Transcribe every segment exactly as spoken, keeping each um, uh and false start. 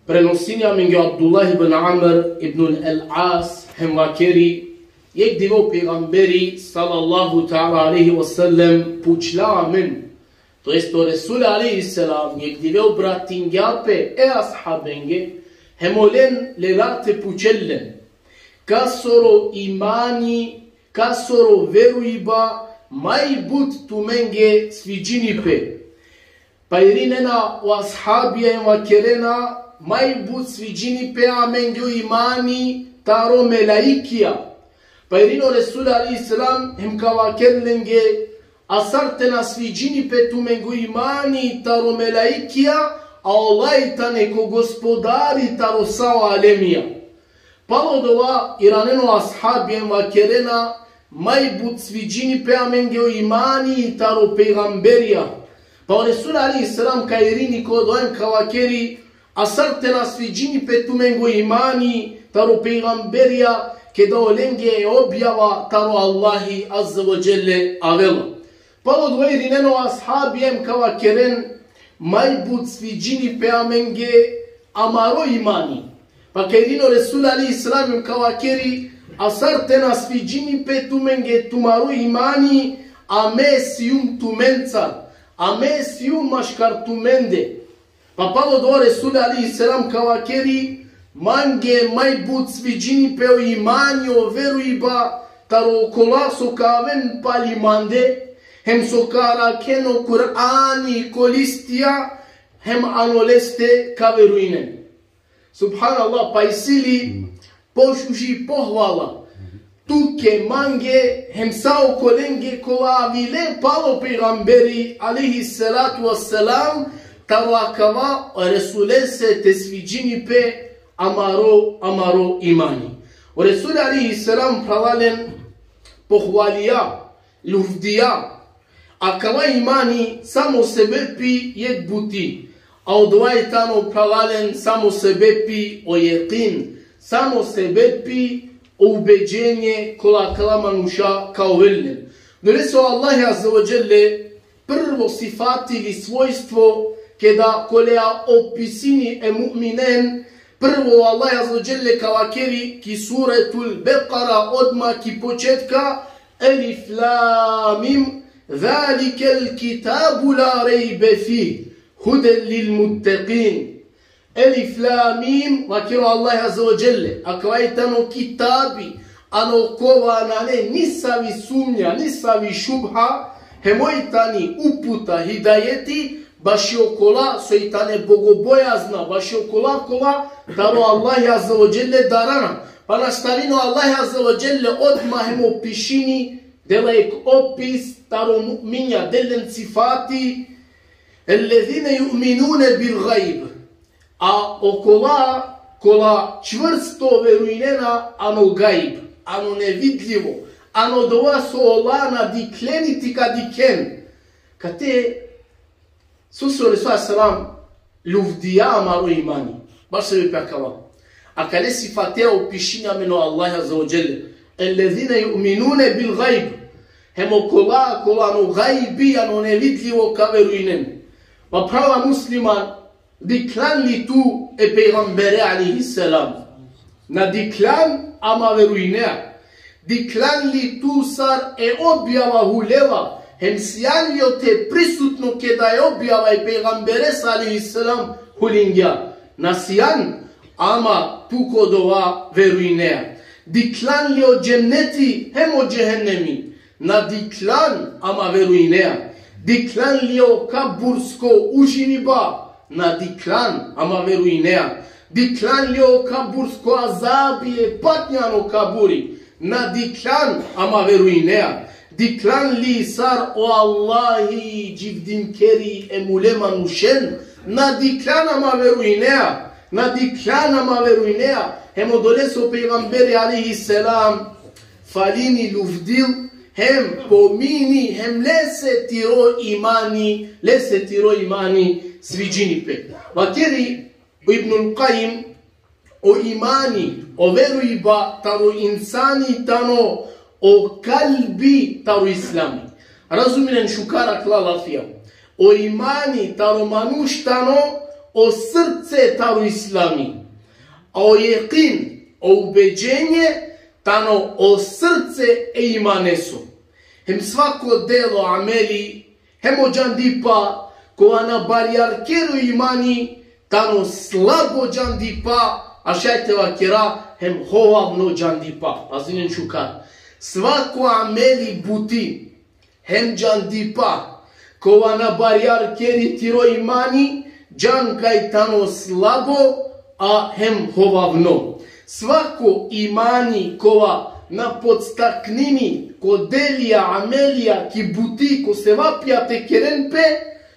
Prenosini amenge o Abdullah ibn Amr ibn al-As hem vakeri: Jekh dive o pejgamberi sallallahu ta'ala alejhi ve sellem pučla amen, to jest o Resul alejhi selam, jekh dive obratingja pe e ashabenge, hem olen lela te pučel len: Kasoro imani, kasoro verujba maj but tumenge sviđini pe? Pa irinena o ashabija hem vakerena: Maj but sviđini pe amenge o imani taro melaikija. Pa irini o Resul alejhi selam hem ka vakerel lenge: A sar te na sviđini pe tumenge o imani taro melaikija, a ola tane ko gospodari taro sa o alemija? Palo dova iranena o ashabija hem vakerena: Maj but sviđini pe amenge o imani taro pejgamberija. Pa o Resul alejhi selam ka irini ko dova hem ka vakeri: A sar te na sviđini pe tumenge o imani taro pejgamberija, keda olenge e objava taro Allahi azze ve dželle avela? Palo dova irinena o ashabija hem ka vakeren: Maj but sviđini pe amenge amaro imani. Pa ka irini o Resul alejhi selam hem ka vakeri: A sar te na sviđini pe tumenge tumaro imani, a me sijum tumenca, a me sijum maškar tumende? Pa palo dova o Resul alejhi selam ka vakeri: Mange maj but sviđini pe o imani, o verujba, taro okola so ka aven pali mande, hem so ka arakhen o Kur'ani ko listija, hem ano leste ka verujnen. Subhanallah, pa isi li pošuži pohvala tuke, mange, hem sa okolenge kola avile palo pejgamberi alejhi salatu ve selam, taro akava o Resulese te sviđini pe amaro, amaro imani. O Resul alejhi selam, phralalen, pohvalija, luvdija akava imani samo sebepi jekh buti, a odova tano, phralalen, samo sebepi o jekin, samo sebepi o ubeđenje kola akala manuša ka ovel len. Odolese o Allah azze ve dželle prvo sifati ili svojstvo, keda kolea opisini e mu'minen, prvo o Allah azze ve dželle ka vakeri ki Suretul Bekara, odma ki početka: Elif lam mim, zalikel kitabu la rejbe fih, huden lil muttekin. Elif lam mim, vakeri o Allah azze ve dželle, akava tano kitabi, ano kova nane nisavi sumnja, nisavi šubha, hem oj tani uputa, hidajeti, baši okola so i tane bogobojazna, baši okola kola taro Allah azze ve dželle darana. Pa nastavini o Allah azze ve dželle odma hem opišini, dela jekh opis taro mu'minja, del len sifati: Ellezine ju'minune bil gajb. A okola kola čvrsto verujnena ano gajb, ano nevidljivo, ano dova so ola na dikhle niti ka dikhen. Kate so o Resul alejhi selam luvdija amaro imani, baš sebepi akava. Akale sifatea opišini amen o Allah azze ve dželle: Ellezine ju'minune bil gajb. Hem okola kola ano gajbi, ano nevidljivo ka verujnen. Pa phrala musliman, dikhlan li tu e pejgambere alejhi selam? Na dikhlan, ama verujnea. Dikhlan li tu sar e objava hulela, hem sijan li ote prisutno keda e objava e pejgamberese alejhi selam hulingja? Na sijan, ama tu ko dova verujnea. Dikhlan li o dženneti hem o džehennemi? Na dikhlan, ama verujnea. Dikhlan li o kabursko užiniba? Na dikhlan, ama verujnea. Dikhlan li o kabursko azabi, e patnja ano kaburi? Na dikhlan, ama verujnea. Dikhlan li sar o Allahi dživdinkeri e mule manušen? Na dikhlan, ama verujnea. Na dikhlan, ama verujnea. Hem odolese o pejgamberi alejhi selam falini luvdil, hem pomini, hem lese tiro imani, lese tiro imani sviđini pe. Vakeri o Ibnul Kajim: O imani, o verujba taro insani tano o kalbi taro islami. Razuminen šukar akala lafija. O imani taro manuš tano o srce taro islami. A o jekin, o ubeđenje, tano o srce e imaneso. Hem svako delo, ameli, hem o džandipa, kova na barjarkeri o imani, tano slabo džandipa, a šaj te vakera hem hovavno džandipa. Pazinen šukar. Svako ameli, buti, hem džandipa, kova na barjarkeri tiro imani, džan kaj tano slabo, a hem hovavno. Svako imani kova na podstaknini ko delija, amelija, ki buti, ko sevapija te keren pe,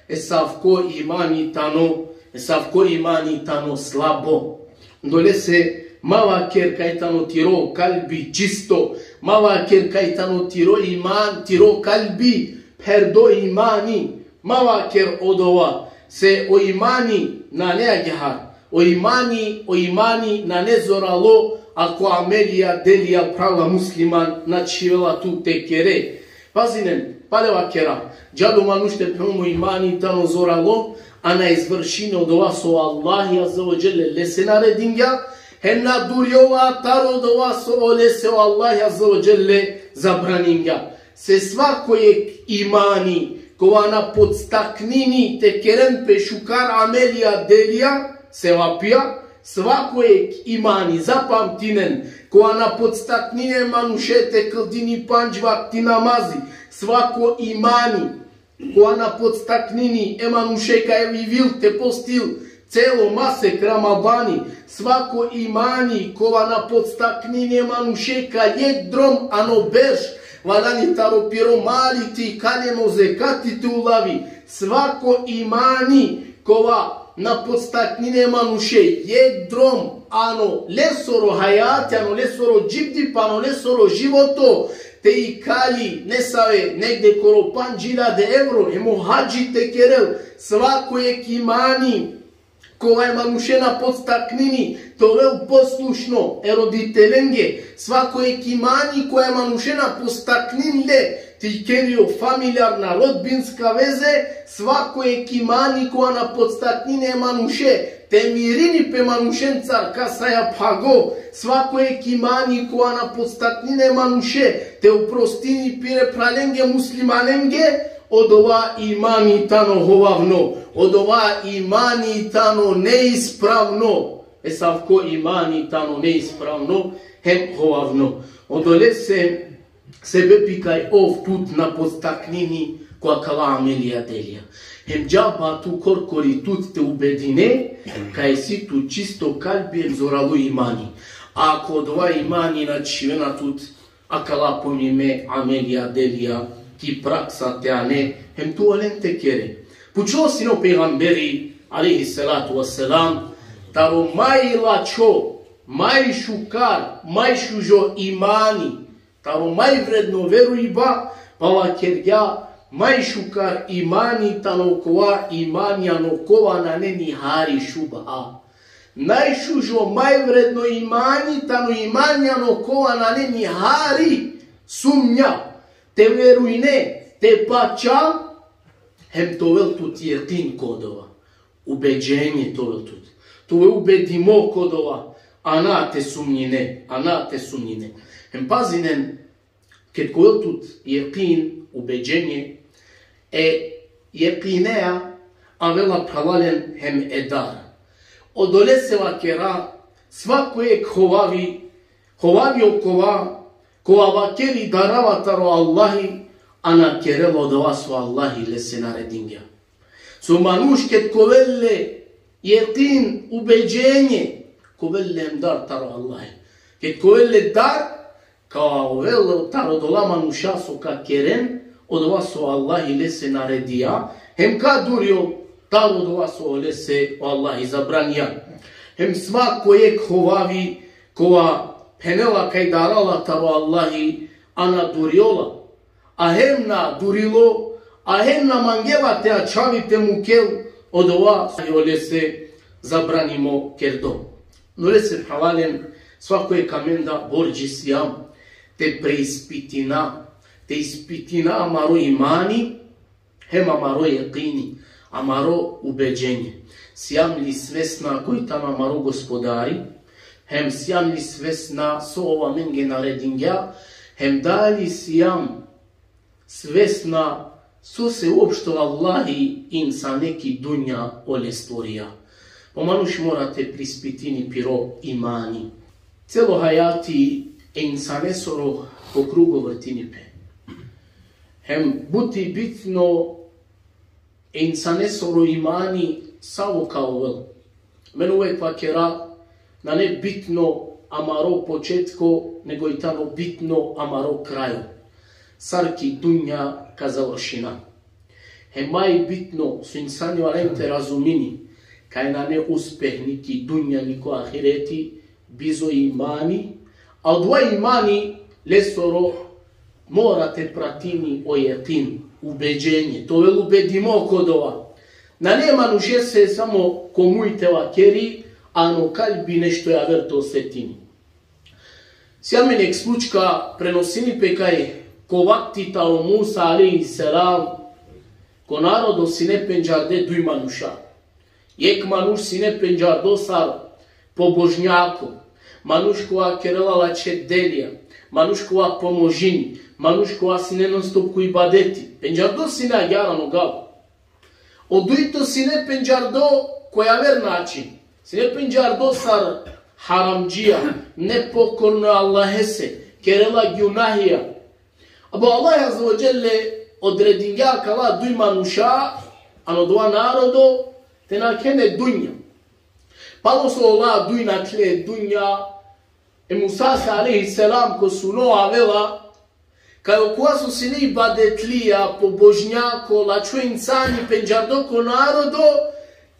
esavko imani tano, esavko imani tano slabo. Dolese ma vaker kaj tano tiro kalbi čisto, ma vaker kaj tano tiro iman, tiro kalbi pherdo imani, ma vaker odova, se o imani nane agjaar, o imani, o imani nane zoralo, ako amelija, delija, phrala musliman, na čhivela tu te kere. Pazinen, pale vakera, džal o manuš te phenel mo imani tano zoralo, a na izvršini odova so Allahi Azze ve Dželle lese naredingja, hem na durjola taro odova so olese o Allahi Azze ve Dželle zabraningja. Se svako jek imani, kova na podstaknini te keren pe šukar amelija, delija, sevapija, svako jek imani, zapamtinen, kova na podstaknini e manuše te kldini pandž vakti namazi, svako imani, kova na podstaknini e manuše kaj ivil te postil celo masek Ramadani, svako imani, kova na podstaknini e manuše kaj jek drom ano berš valjani taro piro mali te ikali hem o zekati te ulavi, svako imani, kova na podstaknini e manuše jek drom ano lesoro hajati, ano lesoro dživdipa, ano lesoro životo, te ikali nesave negde koro pandž iljade evro, hem o hadži te kerel, svako jek imani, kova e manuše na podstaknini te ovel poslušno e roditelenge, svako jek imani, kova e manuše na podstaknini le te ikeri o familijarna, rodbinska veze, svako jek imani, kova na podstaknini e manuše te mirini pe manušencar kasaja phago, svako jek imani, kova na podstaknini e manuše te oprostini pire phralenge muslimanenge, odova imani tano hovavno, odova imani tano neispravno. Esavko imani tano neispravno hem hovavno. Odolese sebepi kaj ov tut na podstaknini ko akala amelija, delija. Hem džaba tu korkori tut te ubedine kaj si tu čisto kalbi hem zoralo imani. Ako odova imani na čhivena tut akala pomime amelija, delija ki praksa te ane, hem tu olen te kere. Pučlo sine o pejgamberi, alejhi salatu ve selam, taro maj lačho, maj šukar, maj šužo imani, taro maj vredno verujba, pa vakergja, maj šukar imani tano kova imani ano kova nane ni hari šubha. Najšužo, maj vredno imani tano imani ano kova nane ni hari sumnja. Te verujne, te pača, hem te ovel tut jekin ko odova. Ubeđenje te ovel tut. Te ove ubedimo ko odova, a na te sumnjine, a na te sumnjine. Hem pazinen, ked ka ovel tut jekin, ubeđenje, e jekinea avela, phralalen, hem e dar. Odolese vakera, svako jek hovavi, hovavi okova, kova vakeri darava taro Allahi, a na kerela odova so Allahi lese naredingja. So manuš ked ka ovel le jekin, ubeđenje, ka ovel le hem dar taro Allahi. Ked ka ovel le dar, ka ovel taro odola manuša so ka keren odova so Allahi lese naredija, hem ka durjol taro odova so olese o Allahi zabranija. Hem svako jek hovavi kova phenela kaj darala taro Allahi, a na durjola, a hem na durilo, a hem na mangela te ačhavi te mukel odova so olese zabranimo kerdo. Odolese, phralalen, svako jek amenda borđi sijam te preispitina, te ispitina amaro imani, hem amaro jekini, amaro ubeđenje. Sijam li svesna koj tano amaro Gospodari, hem sijam li svesna so ov amenge naredingja, hem da li sijam svesna sose uopšto Allahi insane ki dunja ole stvorija. Pa manuš mora te prispitini piro imani. Celo hajati e insanesoro po krugo vrtini pe. Hem but i bitno e insanesoro imani savo ka ovel. Amen uvek vakera, nane bitno amaro početko, nego i tano bitno amaro krajo. Sar ki dunja ka završina. Hem maj bitno so insani valjani te razumini, kaj nane uspeh ni ki dunja ni ko ahireti, bizo imani, a odova imani lesoro mora te pratini o jekin, ubeđenje, te ovel ubedimo ko dova. Nane manušese samo ko muj te vakeri, ano kalbi nešto javer te osetini. Si amen jek slučka prenosini pe kaj ko vakti taro Musa alejhi selam, ko narodo sine pendžarde duj manuša. Jek manuš sine pendžardo sar pobožnjako, manuš kova kerela lačhe delija, manuš kova pomožini, manuš kova sine non stop ko ibadeti. Pendžardo sine agjaar ano gav. O dujto sine pendžardo ko javer način. Sine pendžardo sar haramdžija, nepokorno Allahese, kerela gjunahija. Abo Allah azze ve dželle odredingja kala duj manuša, ano dova narodo, te nakhen e dunja. Palo so ola duj nakhle e dunja, e Musase alejhi selam ko suno avela, kaj okova so sine ibadetlija, pobožnjako, lačho insani, pendžardo ko narodo,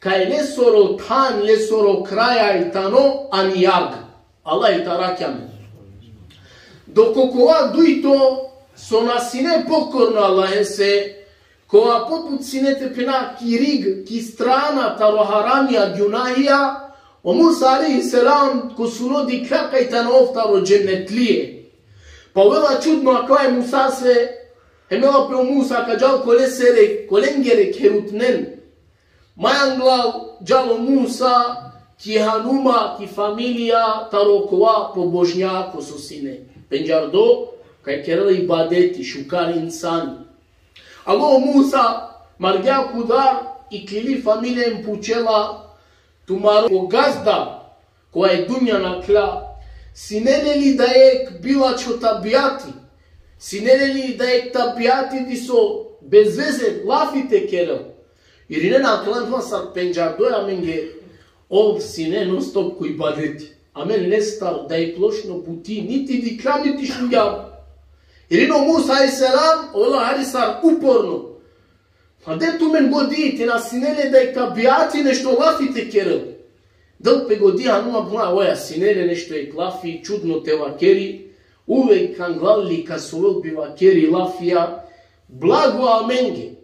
kaj lesoro than, lesoro kraj i tano ani jag. Allah i te arakhi amen. Dok okova dujto so na sine pokorno Allahese, kova pobut sine te phena ki rig, ki strana taro haramija, gjunahija, o Musa alejhi selam ko suno dikhlja kaj tano ov taro dženetlije. Pa ovela čudno akava e Musase, hem avela pe o Musa ka džal kolesere, kolengere kherutnen. Maj anglal džal o Musa ki hanuma, ki familija taro kova pobožnjako so sine. Pendžardo, kaj kerela ibadeti, šukar insani. Alo o Musa, margja ko udar, iklili familija hem pučela: Tumaro gazda, kova e dunja nakhla, sine le li dajek bilačho tabijati, sine le li dajek tabijati diso bez veze lafi te kerel? Irinen akala, ma sar pendžardo amenge, ov sine non stop ko ibadeti. Amen lestar dajek lošno buti niti dikhljam niti šungjam. Irini o Musa alejhi selam, ovela hari sar uporno. Pa de tumen godi, te na sine le dajek tabijati nešto lafi te kerel? Del pe godi hanuma, buna, oja sine le nešto jek lafi čudno te vakeri, uvek anglal li kas ovel bi vakeri lafija, blago amenge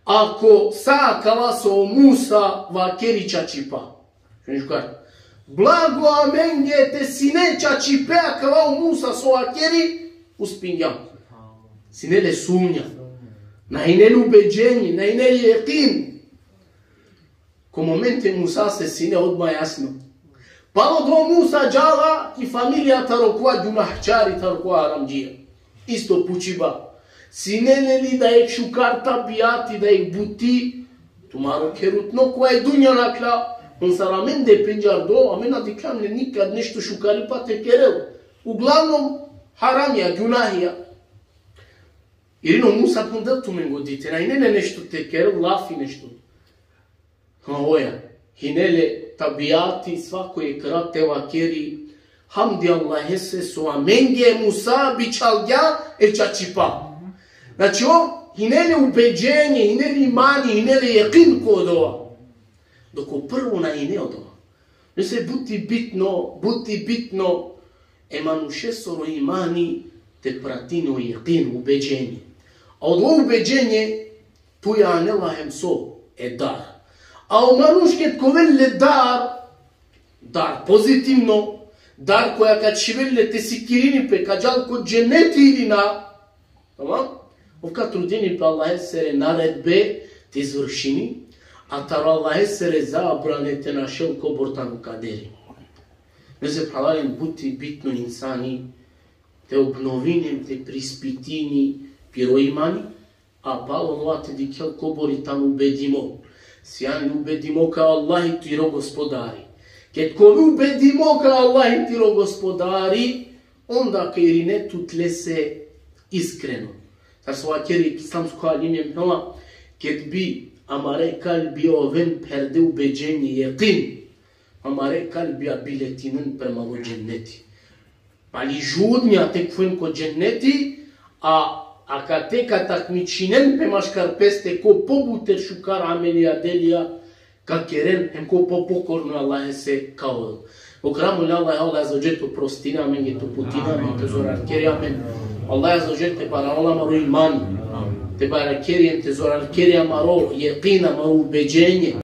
ako sa akala so o Musa vakeri čačipa. Šunen šukar. Blago amenge te sine čačipe akala o Musa so vakeri, uspingjam. Sine le sumnja. Na ine le ubeđenje, na ine le jekin. Ko momente Musase sine odma jasno. Palo dova o Musa džala ki familija taro kova gjunahčari, taro kova haramdžija. Isto pučiba. Sine le li dajek šukar tabijati, dajek buti, tumaro kherutno kova e dunja nakhla, on sar amende pendžardo, amen na dikhljam le nikad nešto šukaripa te kerel. Uglavnom, haramija, gjunahija. Irini o Musa, pundel tumen godi, te na ine le nešto te kerel, lafi nešto. Ha, oja, hine le tabijati, svako jek rat te vakeri: Hamdi Allahese so amenge e Musa bičhalgja e čačipa. Znači, o, hine le ubeđenje, hine le imani, hine le jekin ko odova. Dok o prvo na ine odova. Mese but i bitno, but i bitno e manušesoro imani te pratini o jekin, ubeđenje. A odova ubeđenje tuja anela hem so? E dar. A o manuš ked ka ovel le dar, dar pozitivno, dar koja ka čhivel le te sikirini pe ka džal ko dženeti ili na, tamam? Ov ka trudini pe Allahesere naredbe te izvršini, A taro Allahesere zabrane te našel kobor tano kaderi. Meze phralalen, but i bitno insani te obnovini, te prispitini piro imani, a palo ola te dikhel kobor i tano ubedimo. Sijan li ubedimo kaj Allahi tiro gospodari? Ked ka ovel ubedimo kaj Allahi tiro gospodari, onda ka irine tut lese iskreno. Sar so vakeri islamsko alimi, em, phenela, ked bi amare kalbija oven pherde ubeđenje, jekin, amare kalbija bi letinen prema o dženneti. Pali žudnja te khuven ko dženneti, a akate ka takmičinen pe maškar peste ko pobuter šukar amelija, delija ka keren, em ko popokorno Allahese ka ovel. Okram o Allah, Allah azze ve dželle te oprostini amenge, te uputini amen, te zorarkeri amen. Allah azze ve dželle te bararol amaro iman, te barakeri em te zorarkeri amaro jekin, amaro ubeđenje.